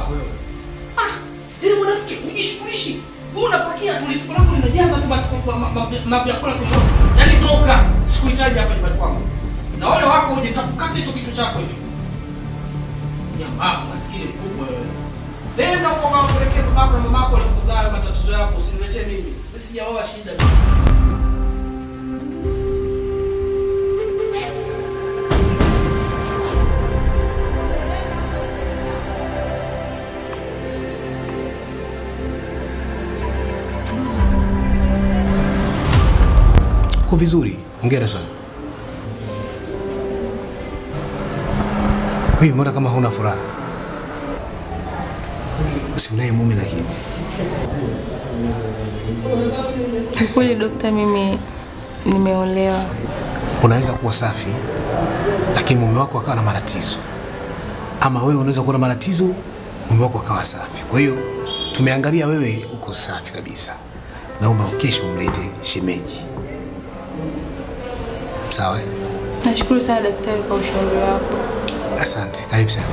Mpumbavu wewe. Ah, yeye mwanamke hujishughulishi. Wewe unapakia tu litu lako linajaza tu mavyakula tumboni. Yaani toka, sikuhitaji hapa nyumbani kwangu. Na wale wako uje nitakukata hicho kitu chako hicho. Jamaa maskini mkubwa wewe. Nenda kwa mama pelekea babako na mamako walikuzaa matatizo yako, usiniletee mimi. Mimi sijaoa shida. Uko vizuri, hongera sana. Wewe mbona kama huna furaha? Usiunaye mume lakini. Kweli dokta, mimi nimeolewa. Unaweza kuwa safi lakini mume wako akawa na matatizo. Ama wewe unaweza kuwa na matatizo, mume wako akawa safi. Kwa hiyo tumeangalia wewe uko safi kabisa. Naomba kesho umlete shemeji. Sawa? Nashukuru sana daktari kwa ushauri wako. Asante, karibu sana.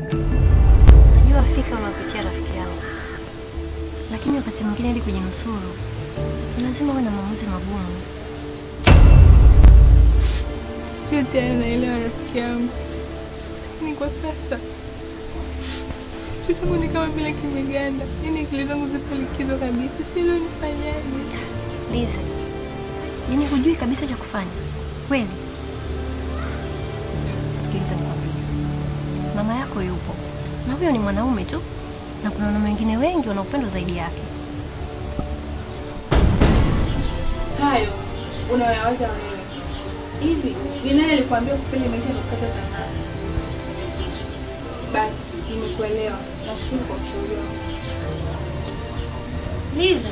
Najua fika unapitia rafiki yangu. Lakini wakati mwingine ili kujinusuru, lazima uwe na maamuzi magumu. Yote naelewa rafiki yangu. Lakini kwa sasa kichwa changu ni kama vile kimeganda. Yaani akili zangu zipo likizo kabisa. Sielewi nifanyaje. Liza, yaani hujui kabisa cha kufanya. Kweli? Sikiliza nikwambie. Mama yako yupo. Na huyo ni mwanaume tu. Na kuna wanaume wengine wengi wana upendo zaidi yake. Hayo unayowaza wewe. Hivi ni nani alikwambia kufeli maisha na kukata tamaa? Basi nimekuelewa. Nashukuru kwa ushauri wako. Liza.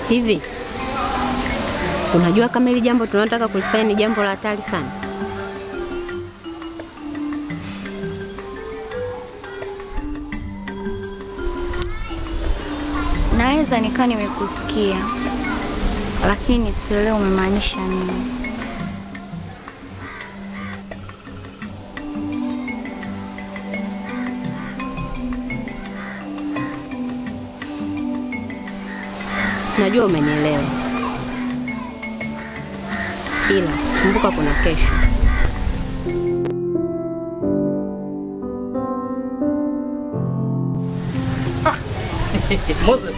Hivi unajua kama hili jambo tunataka kulifanya ni jambo la hatari sana? Naweza nikaa nimekusikia, lakini sielewi umemaanisha nini. Najua umenielewa. Ila kumbuka kuna kesho. Moses.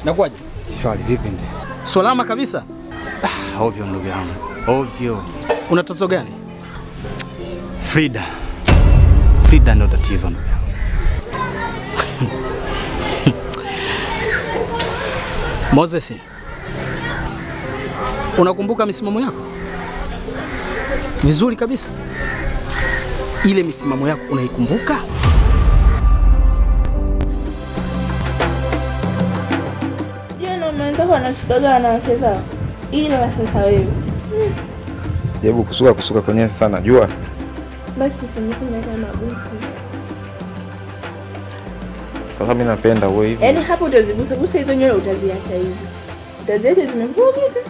Nakuaje? Shwari, vipi ndio? Salama kabisa? Ah, ovyo ndugu yangu. Ovyo. Una tatizo gani? Frida. Frida ndio tatizo ndugu yangu. Moses, unakumbuka misimamo yako? Vizuri kabisa. Ile misimamo yako unaikumbuka? Jana mwanzo anashukaga wanawake zao. Ila sasa wewe. Jaribu kusuka kwenye sana jua. Basi fanyeni kama mabusu. Sasa mimi napenda wewe hivi. Yaani hapo utazigusa gusa hizo nywele utaziacha hivi. Utaziacha zimevurugika.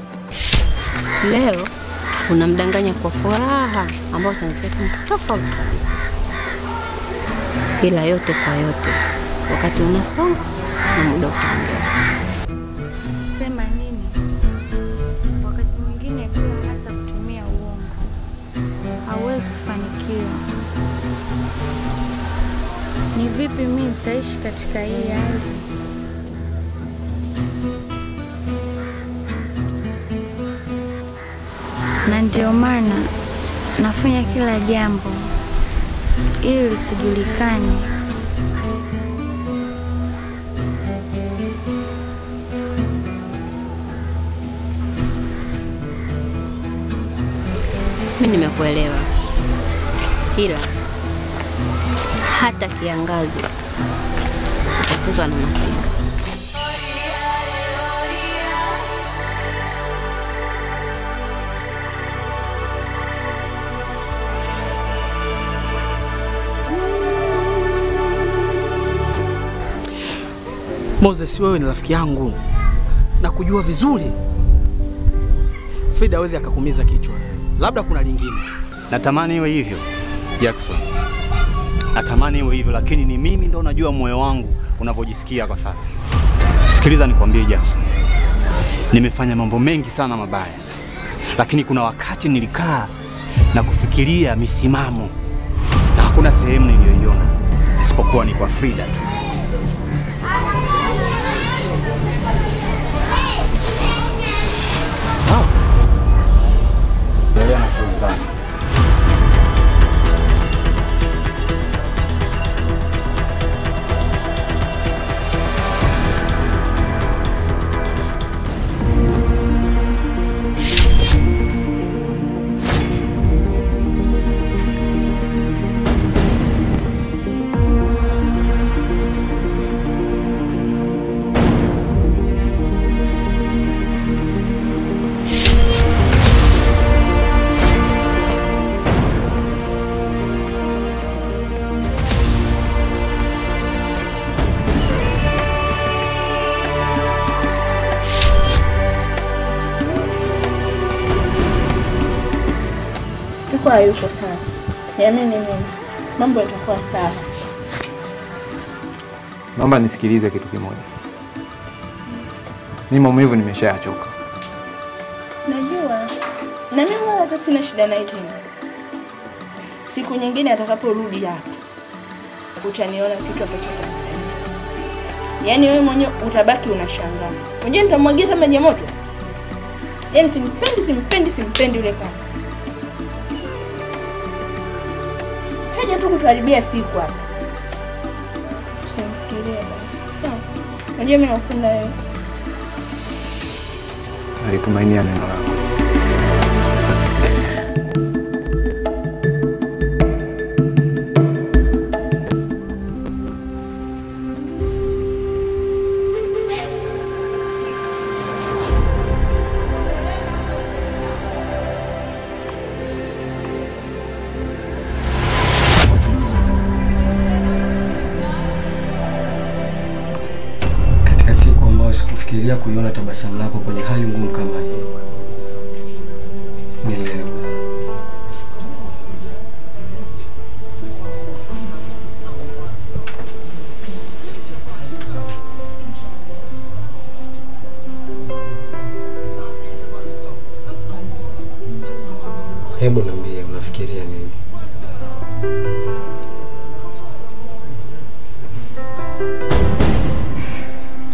Leo unamdanganya kwa furaha ambayo utanisikia tofauti kabisa. Ila yote kwa yote, wakati unasonga na muda utaongea. Sema nini? Wakati mwingine bila hata kutumia uongo hauwezi kufanikiwa. Ni vipi mimi nitaishi katika hii hali? Na ndio maana nafanya kila jambo ili lisijulikane. Mimi nimekuelewa. Ila hata kiangazi utatezwa na masika. Moses, wewe ni rafiki yangu na kujua vizuri. Frida hawezi akakumiza kichwa. Labda kuna lingine. Natamani iwe hivyo, Jackson. Natamani iwe hivyo, lakini ni mimi ndo najua moyo wangu unavyojisikia kwa sasa. Sikiliza nikwambie Jackson. Nimefanya mambo mengi sana mabaya. Lakini kuna wakati nilikaa na kufikiria misimamo. Na hakuna sehemu niliyoiona isipokuwa ni kwa Frida tu. Sawa. Endelea na shughuli zako. Hayuko sawa. Niamini mimi. Mambo yatakuwa sawa. Naomba nisikilize kitu kimoja. Mimi maumivu nimeshayachoka. Najua. Na mimi wala hata sina shida naye tena. Siku nyingine atakaporudi hapa utaniona kitu ambacho utakifanya. Yaani wewe mwenyewe utabaki unashangaa. Unajua nitamwagia maji ya moto. Yaani simpendi yule kaka. Haja tu kutuharibia siku hapa. Usimfikirie bana. Sawa. Unajua mimi nakupenda wewe. Nalitumainia neno lako. Sikufikiria kuiona tabasamu lako kwenye hali ngumu kama hii. Ni leo. Hebu niambie unafikiria nini?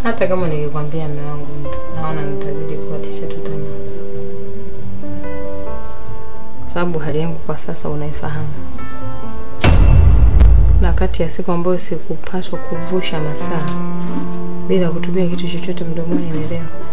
Hata kama nikikwambia mume wangu, naona nitazidi kuwatisha tu tamaa. Kwa sababu hali yangu kwa sasa unaifahamu. Na kati ya siku ambayo sikupaswa kuvusha masaa bila kutumia kitu chochote mdomoni ni leo.